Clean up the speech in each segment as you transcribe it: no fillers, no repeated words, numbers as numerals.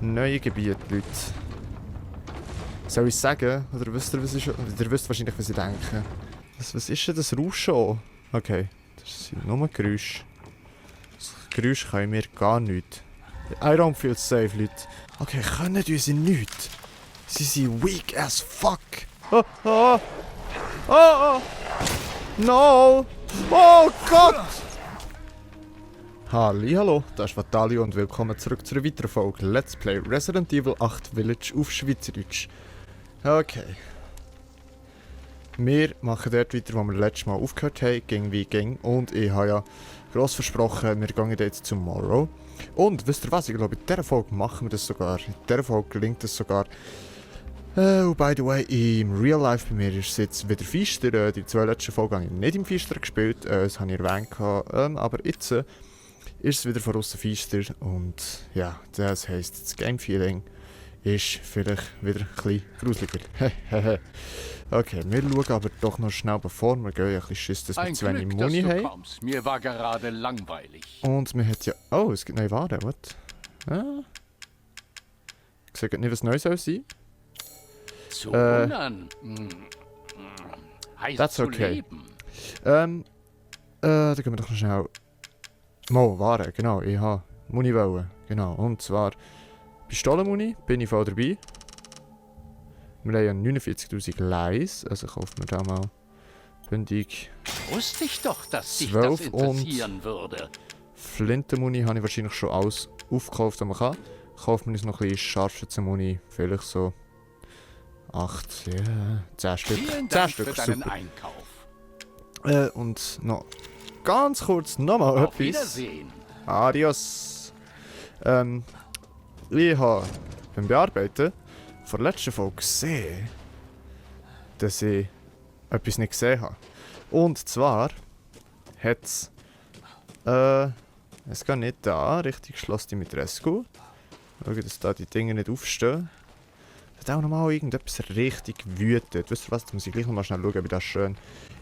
neue Gebiete, Leute. Soll ich es sagen? Oder wisst ihr, was ist... Ihr wisst wahrscheinlich, was ich denke. Was ist denn das Rauschen? Okay, das sind nur Geräusche. Das Geräusch können mir gar nichts. I don't feel safe, Leute. Okay, können die sie nicht? Sie sind weak as fuck. Oh, oh, oh, oh. No! Oh Gott! Hallo, das ist Vatalio und willkommen zurück zu einer weiteren Folge Let's Play Resident Evil 8 Village auf Schweizerdeutsch. Okay. Wir machen dort weiter, wo wir letztes Mal aufgehört haben, ging wie ging. Und ich habe ja gross versprochen, wir gehen jetzt zu Morrow. Und wisst ihr was, ich glaube in dieser Folge machen wir das sogar. In dieser Folge gelingt das sogar. Oh, by the way, im Real Life bei mir ist es jetzt wieder Feister. Die zwei letzten Folgen habe ich nicht im Feister gespielt, das habe ich erwähnt. Aber jetzt ist es wieder von außen Feister. Und ja, das heisst, das Game Feeling ist vielleicht wieder ein bisschen gruseliger. Okay, wir schauen aber doch noch schnell bevor wir gehen. Ein bisschen Schiss, dass wir zu wenig Muni haben. Mir war gerade langweilig. Und wir hat ja... Oh, es gibt neue Waren, was? Ah. Ich sage nicht, was Neues soll sein. Zu wundern. Heißt That's zu okay. leben. Da gehen wir doch noch schnell... Mo, Waren, genau. Ich habe Muni wollen. Genau, und zwar... Pistolenmuni, bin ich voll dabei. Wir haben ja 49'000 Gleis, also kaufen wir da mal bündig. Wusste ich doch, dass dich 12 das interessieren würde. Flintenmuni habe ich wahrscheinlich schon alles aufgekauft, was man kann. Kaufen wir uns noch ein bisschen Scharfschützenmuni, vielleicht so 8, ja, 10 Stück. Vielen 10 Dank Stück, für deinen super. Einkauf. Und noch ganz kurz nochmal Auf etwas. Wiedersehen. Adios. Ich habe beim Bearbeiten von der letzten Folge gesehen, dass ich etwas nicht gesehen habe. Und zwar hat es geht nicht da, richtig geschlossen mit Rescue. Schauen, dass da die Dinge nicht aufstehen. Es hat auch nochmal irgendetwas richtig wütet. Wisst ihr was, jetzt muss ich gleich nochmal schnell schauen, wie das schön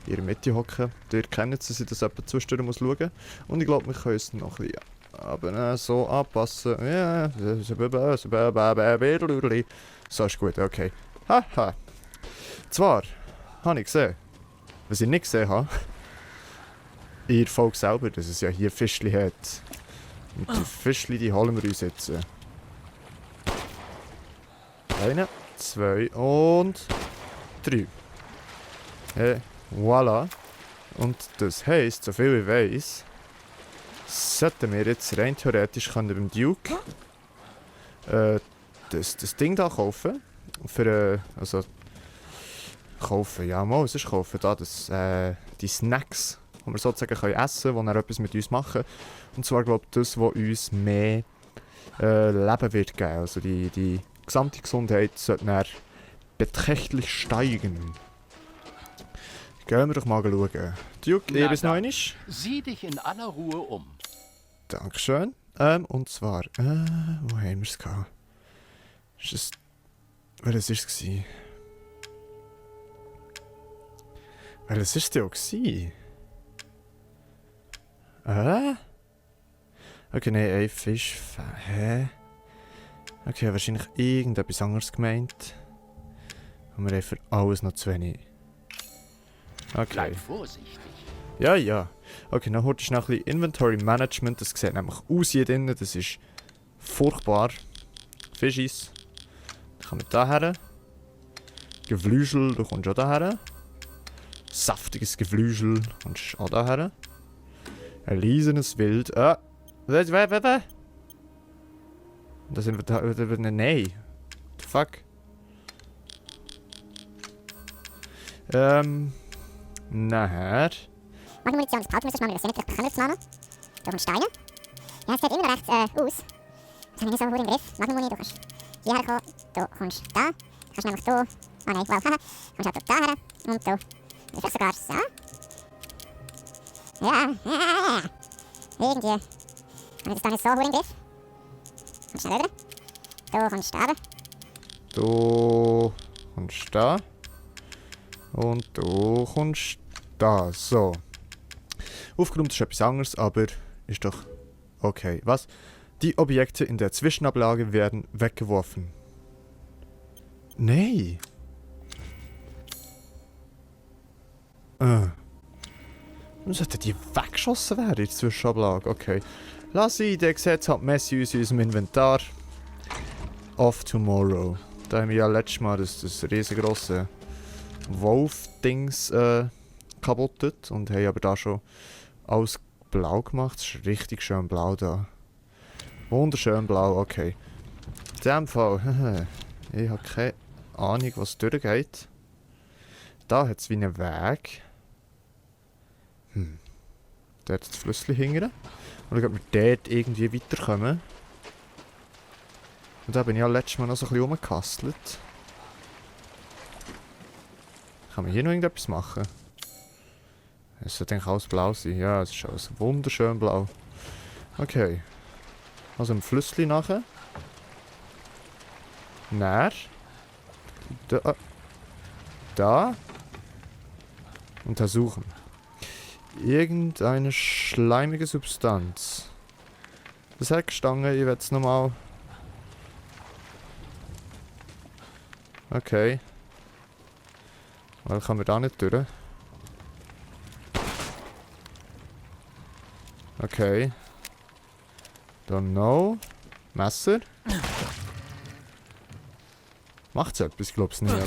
in ihrer Mitte hocken. Ihr kennt es, dass ich das etwa zwischendurch muss schauen. Und ich glaube, wir können es noch ein bisschen aber so anpassen. Ja, so ist gut, okay. Haha. Zwar habe ich gesehen, was ich nicht gesehen habe, in der Folge selber, dass es ja hier Fischli hat. Und die Fischli, die holen wir uns jetzt. 1, 2 und 3. Voilà. Und das heisst, soviel ich weiss, sollten wir jetzt rein theoretisch können beim Duke das Ding da kaufen. Für, also kaufen, ja mal, es ist kaufen da, die Snacks, die wir sozusagen können essen können, die dann etwas mit uns machen. Und zwar glaube ich das, was uns mehr Leben wird geben. Also die gesamte Gesundheit sollte dann beträchtlich steigen. Gehen wir doch mal schauen. Duke, ihr ist noch einmal. Sieh dich in aller Ruhe um. Dankeschön. Und zwar, wo haben wir es gehabt? Ist es... Welches war es? Welches war es denn auch? Okay, nein, ein Fisch... Hä? Okay, wahrscheinlich irgendetwas anderes gemeint. Und wir haben für alles noch zu wenig. Okay. Bleib vorsichtig. Ja, ja. Okay, dann heute ist noch ein bisschen Inventory Management. Das sieht nämlich aus hier drinnen. Das ist furchtbar. Fischis. Dann kommen wir da her. Geflügel, du kommst auch da her. Saftiges Geflügel, du kommst auch da her. Erliesenes Wild. Das sind wir da. Nein. What the fuck? Nachher. Magnum-Munition, das Paukenmesser, wir das ja nicht, können wir das machen. Da kommt Steine. Ja, es sieht immer noch recht aus. Das habe ich nicht so gut im Griff. Magnum-Muni, du kannst hierher kommen, du kommst da. Du kannst nämlich da. Ah nein, wow, haha. Du kommst halt da her. Und da. Vielleicht sogar so. Ja. Irgendwie. Habe ich das da nicht so gut im Griff. Kommst schnell rüber. Da kommst du runter. Du kommst da. Und du kommst da. So. Aufgeräumt ist etwas anderes, aber ist doch okay. Was? Die Objekte in der Zwischenablage werden weggeworfen. Nee. Dann sollten die weggeschossen werden in der Zwischenablage. Okay. Lass ich, der sieht halt Messi aus unserem Inventar. Of Tomorrow. Da haben wir ja letztes Mal das riesengroße Wolf-Dings kabottet und haben aber da schon alles blau gemacht. Es ist richtig schön blau da. Wunderschön blau, okay. In dem Fall, ich habe keine Ahnung, was durchgeht. Da hat es wie einen Weg. Da hat das Flüsschen hingern. Und dann wir dort irgendwie weiterkommen. Und da bin ich ja letztes Mal noch so ein bisschen rumgekastelt. Kann man hier noch irgendetwas machen? Es sollte eigentlich alles blau sein. Ja, es ist alles wunderschön blau. Okay. Also ein Flüsschen nachher. Näher. Da. Da. Untersuchen. Irgendeine schleimige Substanz. Das hat gestanden, ich werde es nochmal. Okay. Weil kann man da nicht durch. Okay. Don't know. Messer. Macht's etwas? Ich glaub's nicht, oder?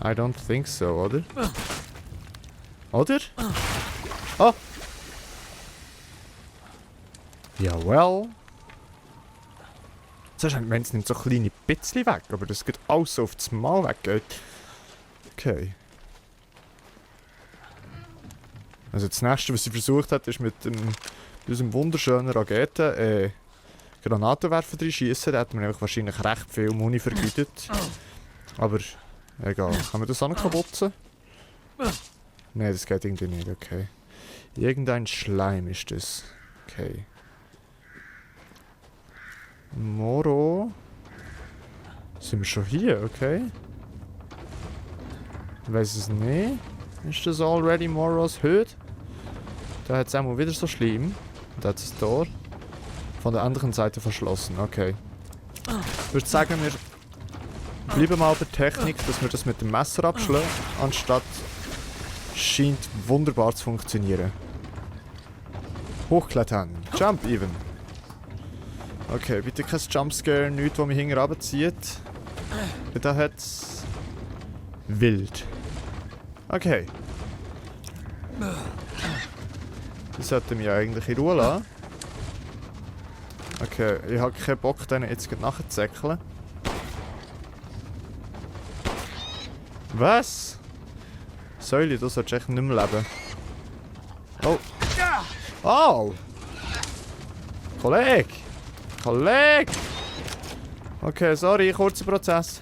I don't think so, oder? Oder? Oh! Jawel. Zuerst haben wir es nimmt so kleine bisschen weg, aber das geht alles so auf das Mal weggeht. Okay. Also das nächste, was sie versucht hat, ist mit unserem wunderschönen Granatenwerfer drin schießen. Da hat man nämlich wahrscheinlich recht viel Muni vergütet. Aber egal. Kann man das auch noch kaputzen? Nein, das geht irgendwie nicht, okay. Irgendein Schleim ist das. Okay. Moro. Sind wir schon hier, okay. Ich weiß es nicht. Ist das already Moros Hütte? Da hat es einmal wieder so schlimm. Da hat es das Tor von der anderen Seite verschlossen, okay. Ich würde sagen, wir bleiben mal bei der Technik, dass wir das mit dem Messer abschlagen, anstatt scheint wunderbar zu funktionieren. Hochklettern. Jump even. Okay, bitte kein Jumpscare, nichts, was mich hinten runterzieht. Da hat's wild. Okay. Das sollte mich eigentlich in Ruhe lassen. Okay, ich habe keinen Bock, denen jetzt nachzuzäckeln. Was? Säule, du solltest echt nicht mehr leben. Oh. Oh! Kollege! Kollege! Okay, sorry, kurzer Prozess.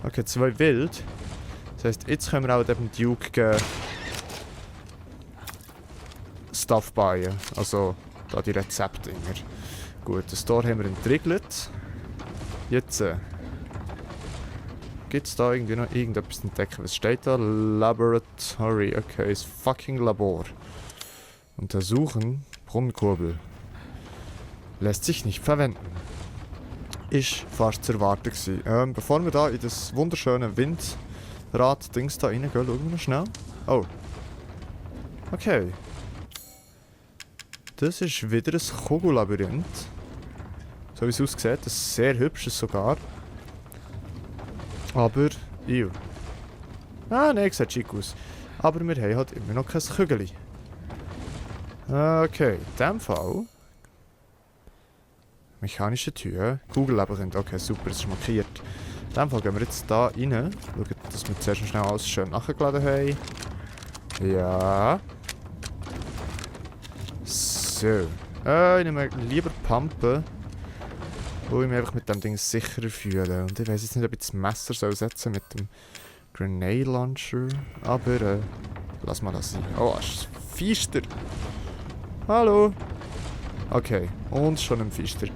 Okay, 2 wild. Das heisst, jetzt können wir auch dem Duke Stuff bauen. Also, da die Rezeptdinger. Gut, das Tor haben wir entriegelt. Jetzt gibt es da irgendwie noch irgendetwas zu entdecken? Was steht da? Laboratory. Okay, das fucking Labor. Untersuchen. Brunnenkurbel. Lässt sich nicht verwenden. Ist fast zu erwarten gewesen. Bevor wir da in das wunderschöne Windrad-Dings da reingehen, schauen wir noch schnell. Oh. Okay. Das ist wieder ein Kugellabyrinth. So wie es aussieht. Das ist sehr hübsches sogar. Aber, ew. Ah, nein, sieht schick aus. Aber wir haben halt immer noch kein Kügeli. Okay, in dem Fall. Mechanische Tür. Kugellabyrinth. Okay, super, das ist markiert. In dem Fall gehen wir jetzt da rein. Schauen, dass wir zuerst schnell alles schön nachgeladen haben. Ja. So. Ich nehme lieber Pumpen. Wo ich mich einfach mit dem Ding sicherer fühle. Und ich weiß jetzt nicht, ob ich das Messer soll setzen mit dem Grenade Launcher. Aber lass mal das sein. Oh, es ist ein Pfister. Hallo. Okay, und schon ein Pfister.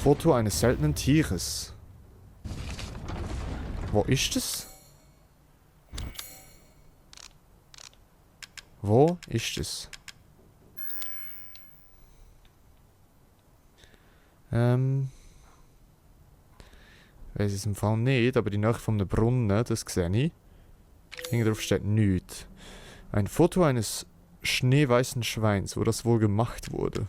Foto eines seltenen Tieres. Wo ist es? Wo ist es? Weiss ich es im Fall nicht, aber die Nähe von einem Brunnen, das sehe ich. Hinten drauf steht nichts. Ein Foto eines schneeweißen Schweins, wo das wohl gemacht wurde.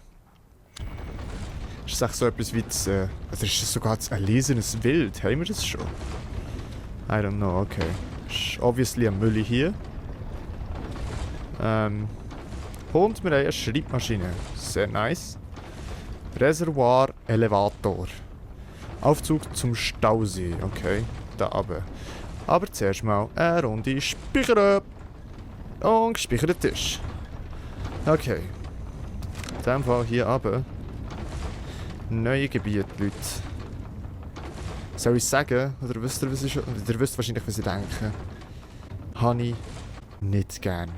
Ist das so etwas wie das, also ist das sogar das erlesenes Wild? Haben wir das schon? I don't know, okay. Ist obviously ein Müll hier. Und wir haben eine Schreibmaschine. Sehr nice. Reservoir, Elevator. Aufzug zum Stausee. Okay, da oben. Aber zuerst mal eine Runde Speichern. Und gespeichert ist. Okay. In dem Fall hier oben. Neue Gebiete, Leute. Soll ich sagen? Oder wisst ihr, was ich... Ihr wisst wahrscheinlich, was ich denke. Habe ich nicht gern.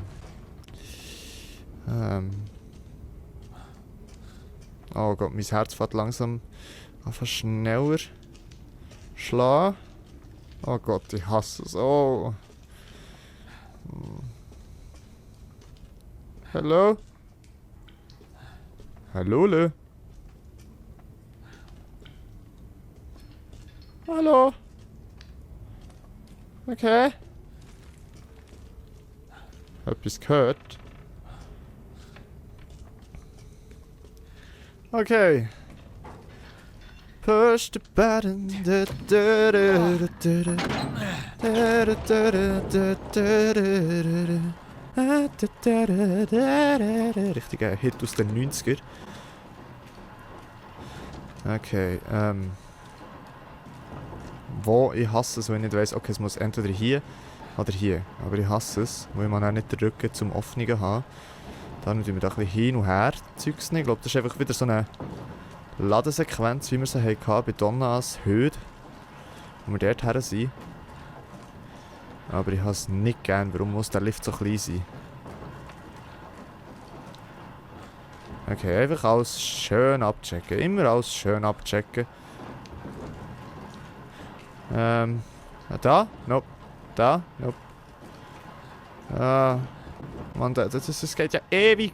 Oh Gott, mein Herz fährt langsam einfach schneller schlagen. Oh Gott, ich hasse es. Oh. Hallo? Hallo? Hallo? Okay. Etwas gehört? Okay. Push the button. Richtiger Hit aus den 90er. Okay, wo? Ich hasse es, wenn ich nicht weiss, okay, es muss entweder hier oder hier. Aber ich hasse es, weil man auch nicht den Rücken zum Offenen haben. Dann tun wir da ein bisschen hin und her Zeugs nicht. Ich glaube, das ist einfach wieder so eine Ladesequenz, wie wir sie hatten bei Donnas Höhe. Wo wir dort her sind. Aber ich habe es nicht gern. Warum muss der Lift so klein sein? Okay, einfach alles schön abchecken. Immer alles schön abchecken. Da? Nope. Da? Nope. Mann, das geht ja ewig.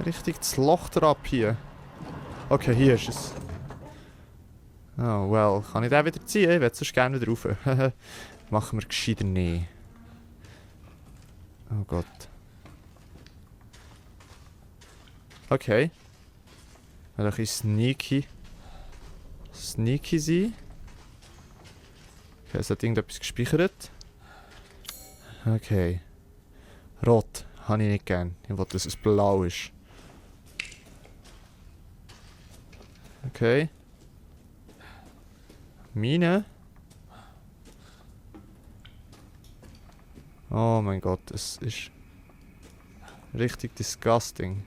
Richtig das Loch drauf hier. Okay, hier ist es. Oh, well. Kann ich den wieder ziehen? Ich würde sonst gerne wieder rauf. Machen wir gescheiter nicht. Oh Gott. Okay. Ein bisschen sneaky sein. Okay, es hat irgendetwas gespeichert. Okay. Rot habe ich nicht gern. Ich will, dass es blau ist. Okay. Mine. Oh mein Gott, es ist richtig disgusting.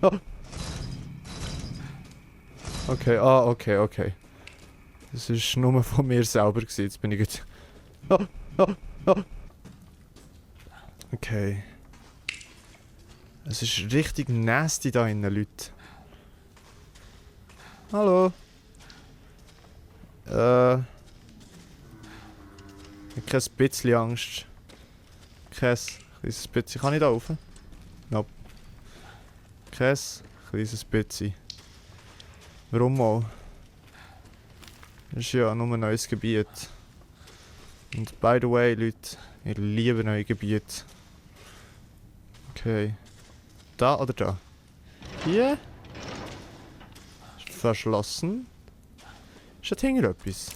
Oh. Okay, okay. Das war nur von mir selber gewesen. Jetzt bin ich jetzt... Okay. Es ist richtig nasty da innen, Leute. Hallo. Ich habe kein bisschen Angst. Kein kleines bisschen. Kann ich da rauf? Nope. Kein kleines bisschen. Warum auch? Das ist ja nur ein neues Gebiet. Und by the way, Leute, ich liebe neue Gebiete. Okay. Da oder da? Hier? Ist verschlossen. Ist da hinten etwas?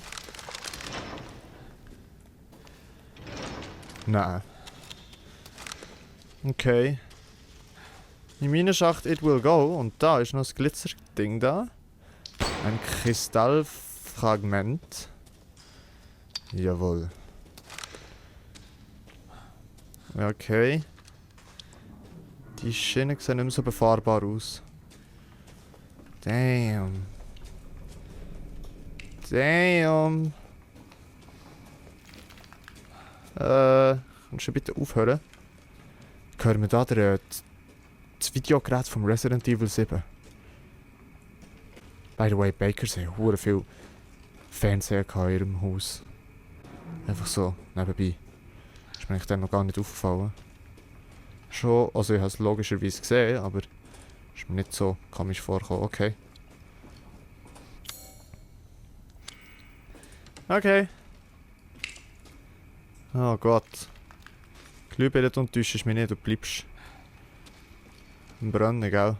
Nein. Okay. In meiner Schacht it will go. Und da ist noch das Glitzerding da. Ein Kristallfragment. Jawohl. Okay. Die Schienen sehen nicht mehr so befahrbar aus. Damn. Damn. Kannst du bitte aufhören? Hören wir da das Videogerät vom Resident Evil 7? By the way, Bakers haben hure viel Fernseher in ihrem Haus. Einfach so, nebenbei. Ist mir eigentlich dann noch gar nicht aufgefallen. schon... Also ich habe es logischerweise gesehen, aber... Ist mir nicht so komisch vorgekommen. Okay. Okay. Oh Gott. Glühbirne, du enttäuschst mich nicht, du bleibst... im Brennen, gell?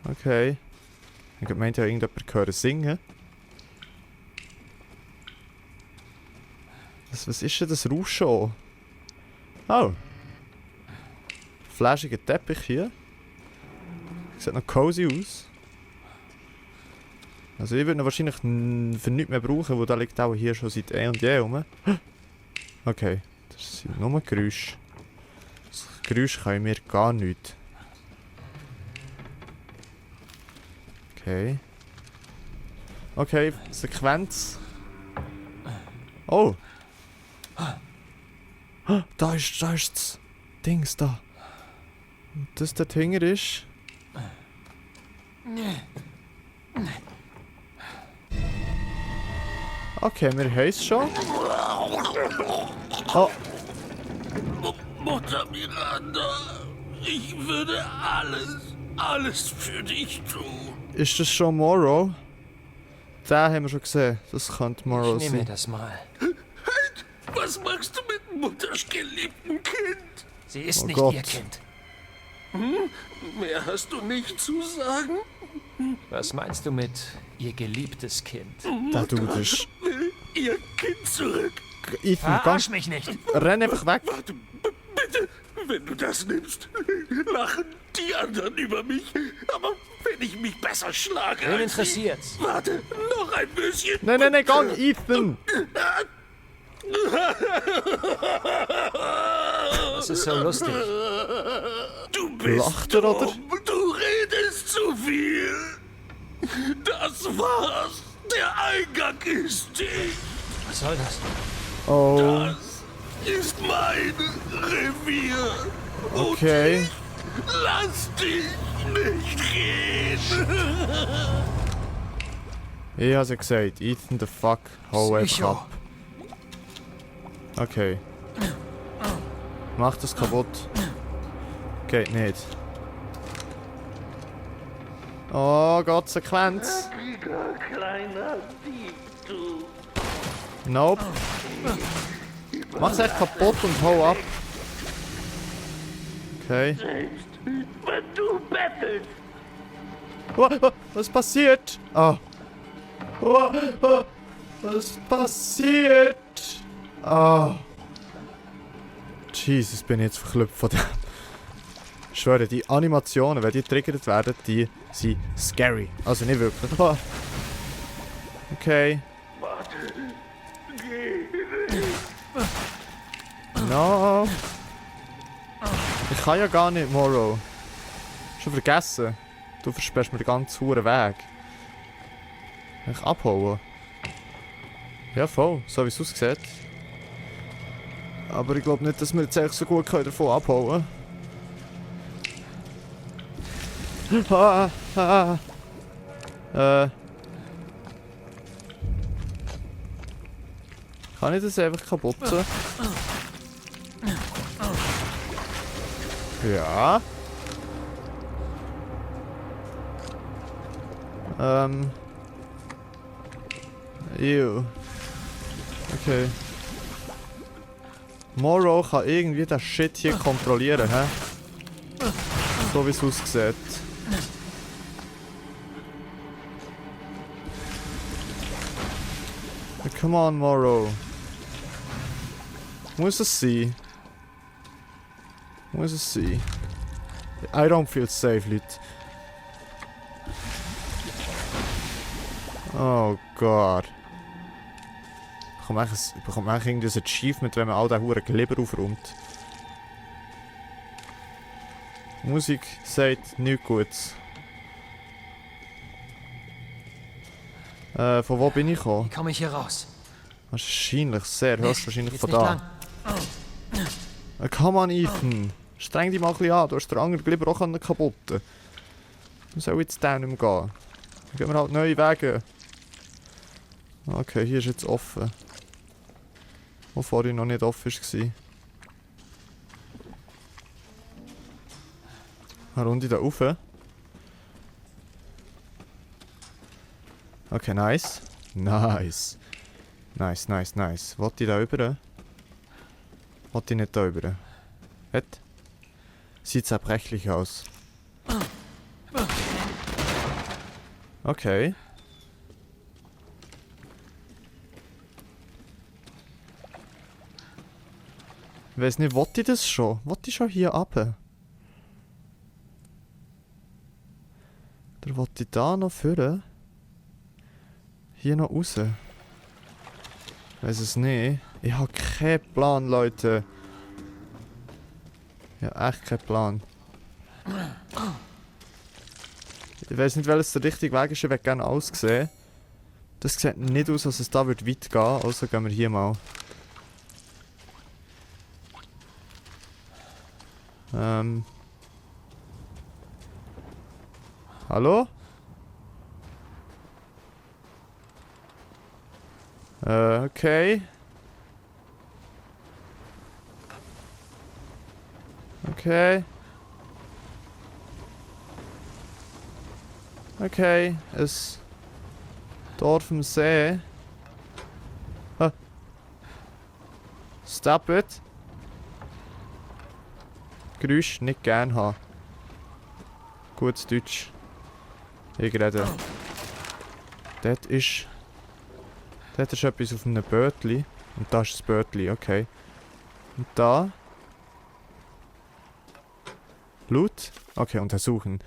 Okay. Ich meinte ja irgendjemand hören singen. Was ist denn das Rauschen? Oh. Flaschiger Teppich hier. Sieht noch cozy aus. Also ich würde ihn wahrscheinlich für nichts mehr brauchen, weil da liegt auch hier schon seit und je rum. Okay, das sind nur Geräusche. Das Geräusch kann ich mir gar nicht. Okay. Okay, Sequenz. Oh! Da ist das Dings da. Das der Finger ist. Okay, wir haben es schon. Oh, Mutter Miranda, ich würde alles für dich tun. ist das schon Morrow? Den haben wir schon gesehen. Das könnte Morrow Ich nehme sein. das mal. Was machst du mit Mutters geliebten Kind? Sie ist Oh nicht Gott. ihr Kind. Mehr hast du nicht zu sagen? Was meinst du mit ihr geliebtes Kind? Der Dude ist... Will ihr Kind zurück? Ethan, komm, Verarsch mich nicht! renn einfach weg. Warte, bitte, wenn du das nimmst, lachen die anderen über mich. Aber wenn ich mich besser schlage Wen als sie... interessiert's? Warte, noch ein bisschen. Nein, nein, nein, gang, Ethan! Das ist so lustig. Du bist Lacht er, oder? dumm. Du redest zu viel. Das war's. Der Eingang ist dicht. Was soll das? Oh, Das ist mein Revier. okay. Lass dich nicht gehen. Ich hab's ja gesagt, Ethan, the fuck, hau einfach Psycho. ab. Okay. Mach das kaputt. Geht nicht. Oh Gott, Sequenz. Kleiner Dieb, du. Nope. Mach's echt kaputt und hau ab. Okay. Wenn du bettelst. Was passiert? Oh. Was passiert? Oh. Jesus, bin ich jetzt verklüpft von dem. Ich schwöre, die Animationen, wenn die triggert werden, die sind scary. Also nicht wirklich. Oh. Okay. No. Ich kann ja gar nicht, Morrow. Schon vergessen. Du versperrst mir den ganzen Huren Weg. Kann ich abhauen? Ja, voll. So wie es aussieht. Aber ich glaube nicht, dass wir jetzt echt so gut davon abhauen können. Kann ich das einfach kaputten? Ja. Ew. Okay. Morrow kann irgendwie das Shit hier kontrollieren, hä? So wie es aussieht. Come on, Morrow. Muss es sein? Muss es sein? I don't feel safe, Leute. Oh Gott. Bekommt man eigentlich irgendwie ein Achievement, wenn man all den huren Kleber aufräumt? Musik sagt nichts Gutes. Von wo bin ich gekommen? Wie komme ich hier raus? Wahrscheinlich, sehr höchstwahrscheinlich Geht's von nicht da. lang? Come on, Ethan. Streng dich mal ein bisschen an. Du hast den anderen Kleber auch kaputt. Wir sollen jetzt da nicht mehr gehen. Dann gehen wir halt neue Wege. Okay, hier ist jetzt offen. der vorhin noch nicht offen war. Eine Runde da rauf. Okay, nice. Nice. Nice, nice, nice. Wollte ich da rüber? Wollte ich nicht da rüber? Was? Sieht zerbrechlich aus. Okay. Ich weiß nicht, wollte ich das schon? Wollte ich schon hier runter? Oder wollte ich da noch führen? Hier noch raus? Ich weiß es nicht. Ich habe keinen Plan, Leute. Ich habe echt keinen Plan. Ich weiß nicht, welches der richtige Weg ist. Ich würde gerne aussehen. Das sieht nicht aus, als es da weit gehen würde. Also gehen wir hier mal. Hallo? Okay. Okay. Okay, es... Dort vom See. Ah. Stop it. Geräusch nicht gern haben. Gutes Deutsch. Ich rede. Dort ist etwas auf einem Bötli. Und da ist das Bötli, okay. Und da... Loot? Okay, untersuchen.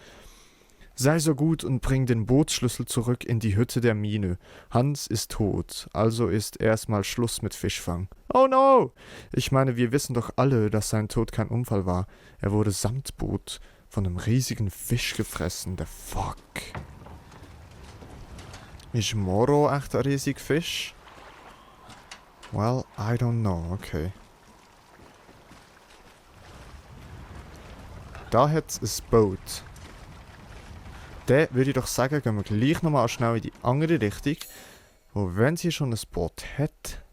Sei so gut und bring den Bootsschlüssel zurück in die Hütte der Mine. Hans ist tot, also ist erstmal Schluss mit Fischfang. Oh no! Ich meine, wir wissen doch alle, dass sein Tod kein Unfall war. Er wurde samt Boot von einem riesigen Fisch gefressen. The fuck? Ist Moro echt ein riesiger Fisch? Well, I don't know, okay. Da hat es ein Boot. Dann würde ich doch sagen, gehen wir gleich nochmal schnell in die andere Richtung. Wo, wenn sie schon ein Boot hat...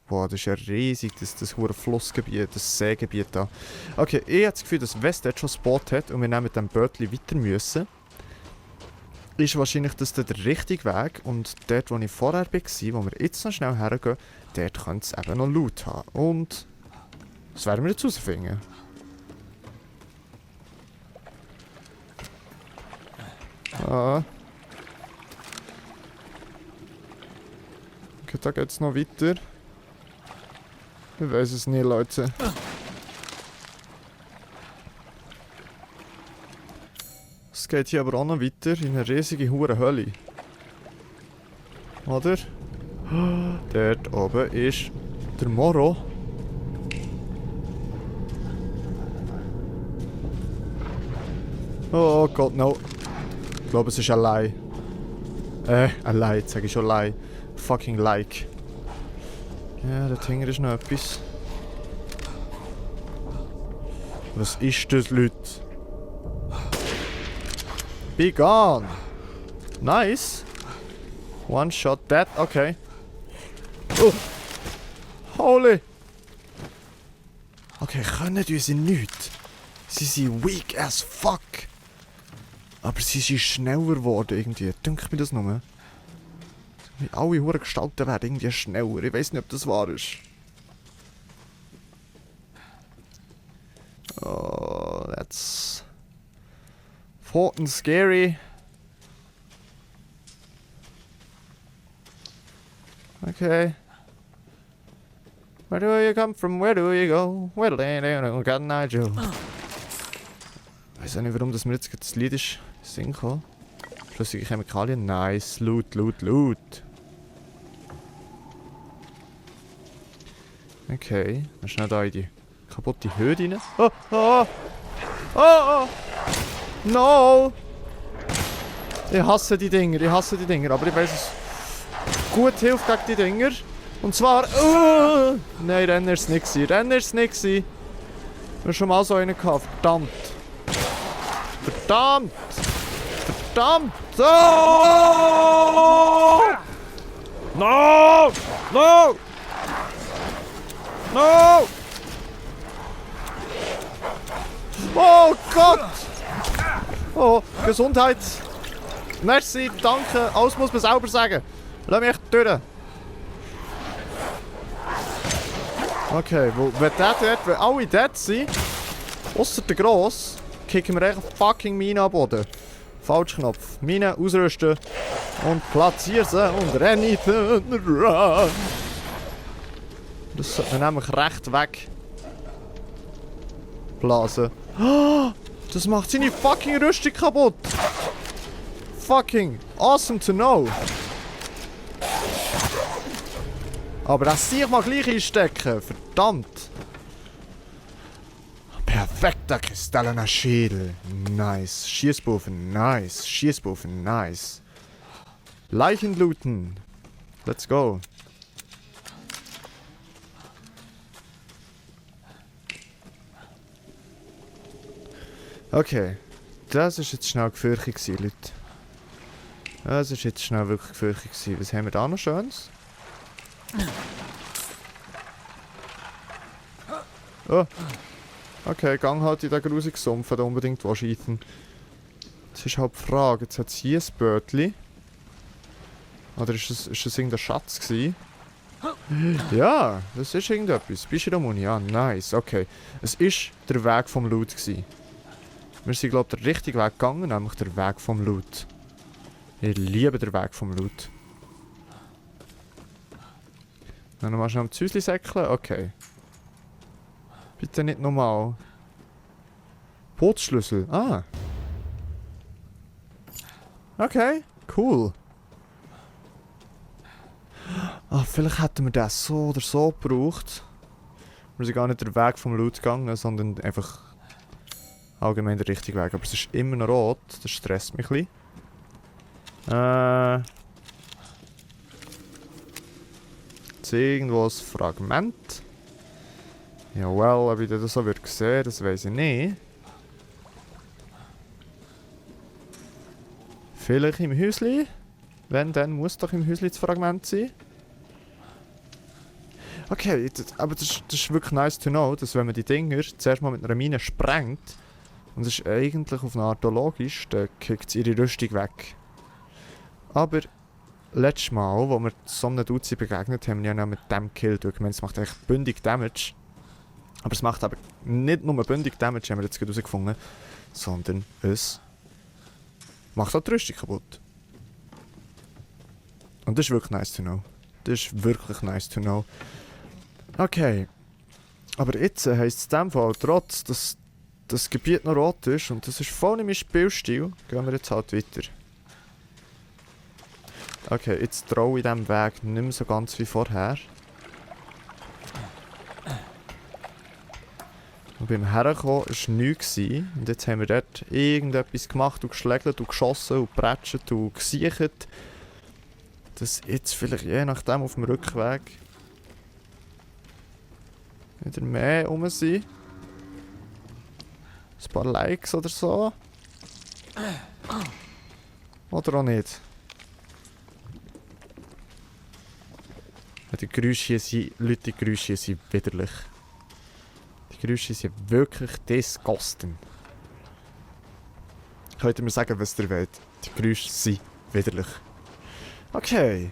Boah, das ist ja riesig, das hohe Flussgebiet, das Seegebiet da. Okay, ich habe das Gefühl, dass West dort schon ein Boot hat und wir dann mit dem Bötli weiter müssen. Ist wahrscheinlich das der richtige Weg. Und dort, wo ich vorher war, wo wir jetzt noch schnell hergehen, dort könnte es eben noch Loot haben. Und... das werden wir jetzt herausfinden. Ah. Okay, da geht's noch weiter. Ich weiß es nicht, Leute. Es geht hier aber auch noch weiter in eine riesige hure Hölle. Oder? Dort oben ist der Moro. Oh Gott, no. Ich glaube, es ist ein Lie. Ein Lie, jetzt sage ich schon Lie. Fucking like. Ja, da hinten ist noch etwas. Was ist das, Leute? Be gone! Nice! One shot dead, okay. Oh! Holy! Okay, können sie nicht. Sie sind weak as fuck. Aber sie sind schneller geworden irgendwie. Denkt mir das nur. Alle hure Gestalten werden irgendwie schneller. Ich weiß nicht, ob das wahr ist. Oh, that's... fucking scary. Okay. Where do you come from? Where do you go? Where do you go? Nigel. Ich weiß auch nicht, warum das mir jetzt das Lied ist. Singen kann. Flüssige Chemikalien. Nice. Loot, loot, loot. Okay. Dann schnell da in die kaputte Höhe rein. Oh, oh, oh, oh. No! Ich hasse die Dinger, aber ich weiß es. Gut hilft gegen die Dinger. Und zwar... Nein, Renner ist es nicht. Wir haben schon mal so einen gehabt. Verdammt! Oh! No! No! No! Oh Gott! Oh, Gesundheit! Merci, danke, alles muss man selber sagen. Lass mich durch. Okay, wenn der dort, wenn alle dort sind, ausser der Gross, kicken wir echt fucking Mine am Boden. Falsch Knopf. Mine ausrüsten und platzieren sie und rennen run. Das sollte man nämlich recht weg blasen. Oh, das macht seine fucking Rüstung kaputt. Fucking awesome to know. Aber das sehe ich mal gleich einstecken. Verdammt. Perfekter kristallener Schädel. Nice. Schießbuffen. Nice. Schießbuffen. Nice. Leichen looten. Let's go. Okay. Das ist jetzt schnell gefürchtet gewesen, Leute. Das ist jetzt schnell wirklich gefürchtet gewesen. Was haben wir da noch Schönes? Oh. Okay, gang halt in den grusigen Sumpf, wenn du unbedingt schießen. Das ist halt die Frage. Jetzt hat es hier ein Bötli. Oder ist das irgendein Schatz gewesen? Ja, das ist irgendetwas. Bist du da, Muni? Ja, nice. Okay. Es ist der Weg vom Loot gewesen. Wir sind, glaube ich, den richtigen Weg gegangen, nämlich der Weg vom Loot. Ich liebe den Weg vom Loot. Dann nochmal schnell am Zäusli säckeln. Okay. Bitte nicht nochmal. Bootsschlüssel. Ah. Okay, cool. Ah, vielleicht hätten wir das so oder so gebraucht. Wir sind gar nicht den Weg vom Loot gegangen, sondern einfach allgemein den richtigen Weg. Aber es ist immer noch rot, das stresst mich ein bisschen. Jetzt irgendwo ein Fragment. Jawohl, ob ich das so würde sehen, das weiß ich nicht. Vielleicht im Häusli? Wenn, dann muss doch im Häusli das Fragment sein. Okay, aber das ist wirklich nice to know, dass wenn man die Dinger zuerst mal mit einer Mine sprengt, und das ist eigentlich auf eine Art logisch, dann kickt es ihre Rüstung weg. Aber letztes Mal, wo wir so einem Duzi begegnet haben, haben wir ja mit dem Kill durch. Ich meine, es macht eigentlich bündig Damage. Aber es macht aber nicht nur bündig Damage, haben wir jetzt gerade herausgefunden, sondern es macht auch die Rüstung kaputt. Und das ist wirklich nice to know. Das ist wirklich nice to know. Okay. Aber jetzt heisst es in dem Fall, trotz dass das Gebiet noch rot ist und das ist voll in meinem Spielstil, gehen wir jetzt halt weiter. Okay, jetzt traue ich diesem Weg nicht mehr so ganz wie vorher. Und beim Herkommen war nichts. Und jetzt haben wir dort irgendetwas gemacht und geschlägelt und geschossen und geprätscht und gesichert. Dass jetzt vielleicht je nachdem auf dem Rückweg wieder mehr rum sind. Ein paar Likes oder so. Oder auch nicht. Die Geräusche hier sind, Leute, die Geräusche hier sind widerlich. Die Geräusche sind wirklich disgusting. Könnt ihr mir sagen, was ihr wollt? Die Geräusche sind widerlich. Okay.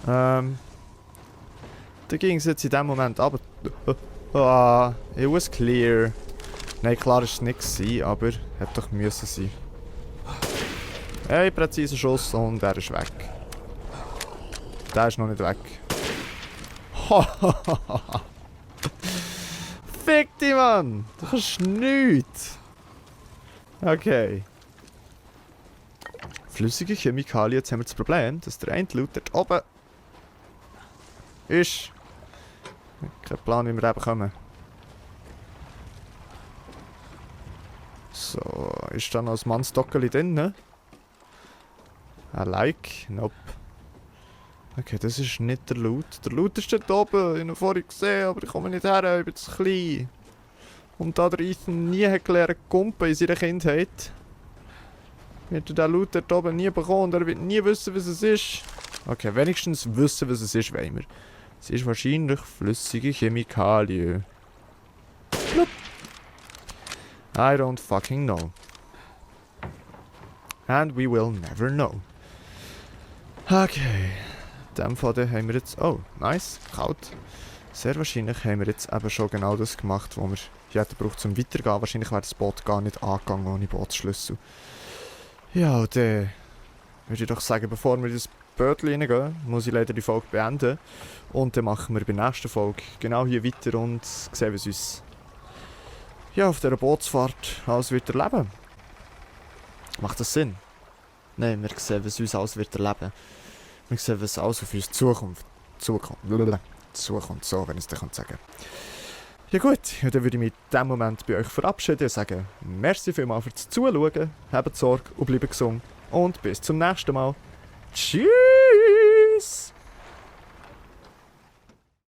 Da ging es jetzt in dem Moment aber. It was clear. Nein, klar war es nicht, aber hätte doch müssen sein. Hey, präziser Schuss und er ist weg. Der ist noch nicht weg. Fick dich, Mann! Du kannst nichts! Okay. Flüssige Chemikalien, jetzt haben wir das Problem, dass der eine Loot dort oben ist. Kein Plan, wie wir eben kommen. So, ist da noch ein Mannsdockeli drin? Ein Like? Nope. Okay, das ist nicht der Loot. Der Loot ist dort oben, ich habe ihn vorhin gesehen, aber ich komme nicht her, ich bin zu klein. Und da der Ethan nie hat gelernt kumpen in seiner Kindheit, wird er den Loot dort oben nie bekommen und er wird nie wissen, was es ist. Okay, wenigstens wissen, was es ist, wollen wir. Sie ist wahrscheinlich flüssige Chemikalie. Blub. I don't fucking know. And we will never know. Okay. In dem Fall haben wir jetzt... Oh, nice. Kalt. Sehr wahrscheinlich haben wir jetzt eben schon genau das gemacht, was wir hätten gebraucht zum Weitergehen. Wahrscheinlich wäre das Boot gar nicht angegangen ohne Bootsschlüssel. Ja, und dann würde ich doch sagen, bevor wir in das Bötchen reingehen, muss ich leider die Folge beenden. Und dann machen wir bei der nächsten Folge genau hier weiter und sehen, was uns auf dieser Bootsfahrt alles wird erleben. Macht das Sinn? Nein, wir sehen, was uns alles wird erleben. Wir sehen, was alles auf uns zukommt, so, wenn ich es dir sagen kann. Ja gut, dann würde ich mich in diesem Moment bei euch verabschieden und sagen, merci vielmals fürs Zuschauen, habt Sorge und bleibt gesund und bis zum nächsten Mal. Tschüss!